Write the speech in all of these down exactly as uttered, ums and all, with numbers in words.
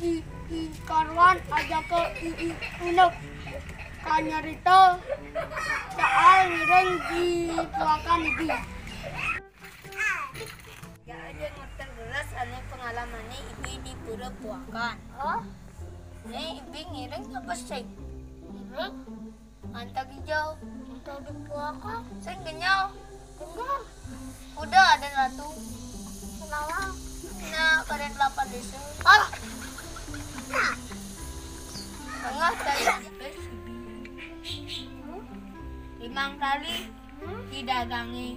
I, i karuan ajaké i, i, Inuk ka nyarita soal ngiring di Puakan Ibi. Ya, aja ngerti belas ané pengalamané Ibi di pura Puakan. Oh? Né Ibi ngiring apa sing? Ibi? Mantap hijau. Mantap di Puakan. Sing kenyal. Kenyal. Udah ada satu. Kenapa? Nah, kadén delapan desa. Alah. Nah. Tengah tadi. Limang kali didagangi.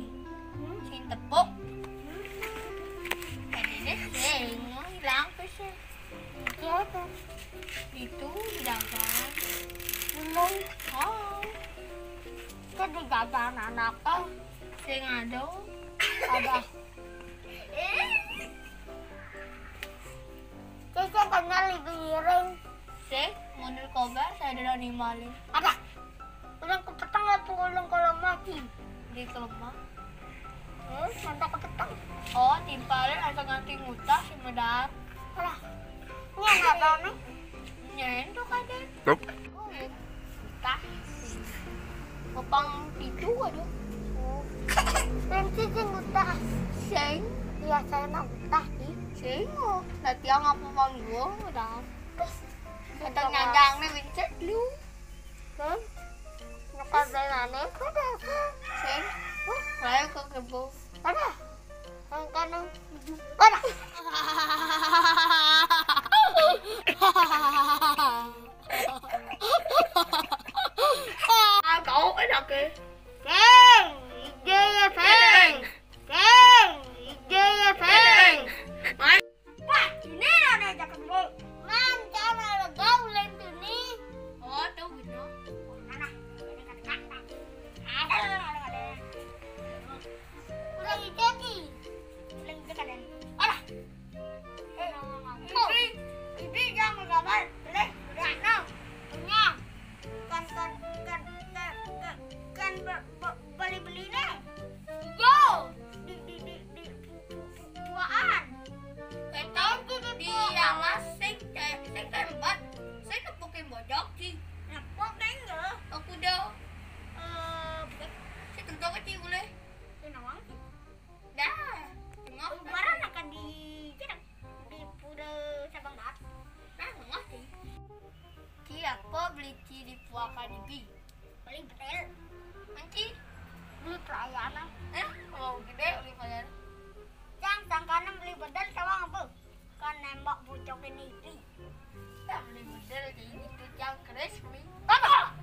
Sing tepuk. Tadi deh, sing hilang tuh sih. Itu apa? Itu didagang. Belum. Oh. Itu didagang anaknya. Sing ada. Ada. Saya kenal ibu Ireng. Sing, mundur kobar, saya ada di maling. Ada. Ulang ke petang apa ulang kalau mati? Di kelemah. Eh, mantap ke petang. Oh, timpalin atau nganti ngutah si Medar. Alah. Ini apa nih? Nyen tuh kadén. Nope. Ngutah. Pepang itu aduh. Oh. Pensi sing ngutah. Sing. Iya, saya mah ngutah sih. Sing. Oh, nanti yang apa pang gua udah. Terus. Atau nyandang nih, wincet lu. Sing. Nyekat belanane. Sing. Huh? Ayo ke kebo. Ada. Yang kanan. Ada. Ah, kau enak ya? Sing. Ije ya, sing. Sing. Ije ya, sing. Wah, ini ada jaket gue. Man, cara lega ulen tuni. Oh, tuh bener. Mana? Ada, ada, ada. Udah ijeki. Udah ijeki kan. Alah. Eh, oh. Ibi, Ibi jangan gambar. Boleh, udah no. Punya. Kan, kan, kan, kan, kan, kan, be- be- beli-beli nih. Yo. Di di di di buaan. Éta di alas sing té- sing témbat. Sing nepukin bojok sih. Nepuk deh enggak? Aku dah. Eh, sing tentang kecil boleh. Sing nawang sih. Dah. Tengah. Barang akan di di pura Sabang Gat. Nah, tengah sih. Ki apa beli ki di Puakan Ibi? Beli bedel. Anci. Beli pelayanan. Eh, mau gede beli pelayanan. Cang, sangkana beli bedel sama apa? Kan nembak bocok ini Ibi. Ya, beli bedel di itu Cang Chris beli. Apa?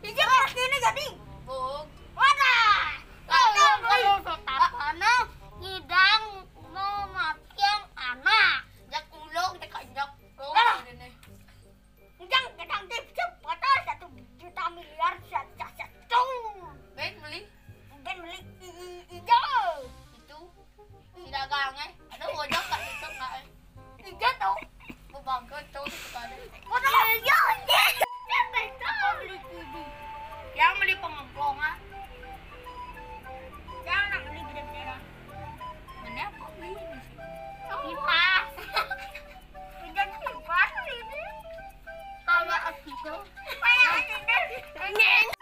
Iya, ini jadi. Bog. Wadah. Kalau beli setapana ngidang mau mati yang anak. Jak ulung, cek injak. Enggak, kadang tip cep, kata satu juta miliar satu. Ben beli. Ben beli i- i- ijo. Itu si dagang eh. Ada bojok tak itu nak eh. Ijo tuh. Bebangke tuh itu kan. Kota ijo aja. Siapa itu beli T V? Yang beli pengemplongan. Yang nak beli bener-beneran. Mana apa beli ini? Kipas. Hujan lebat ini. Kayak gitu. Kayak gitu. Nyeng.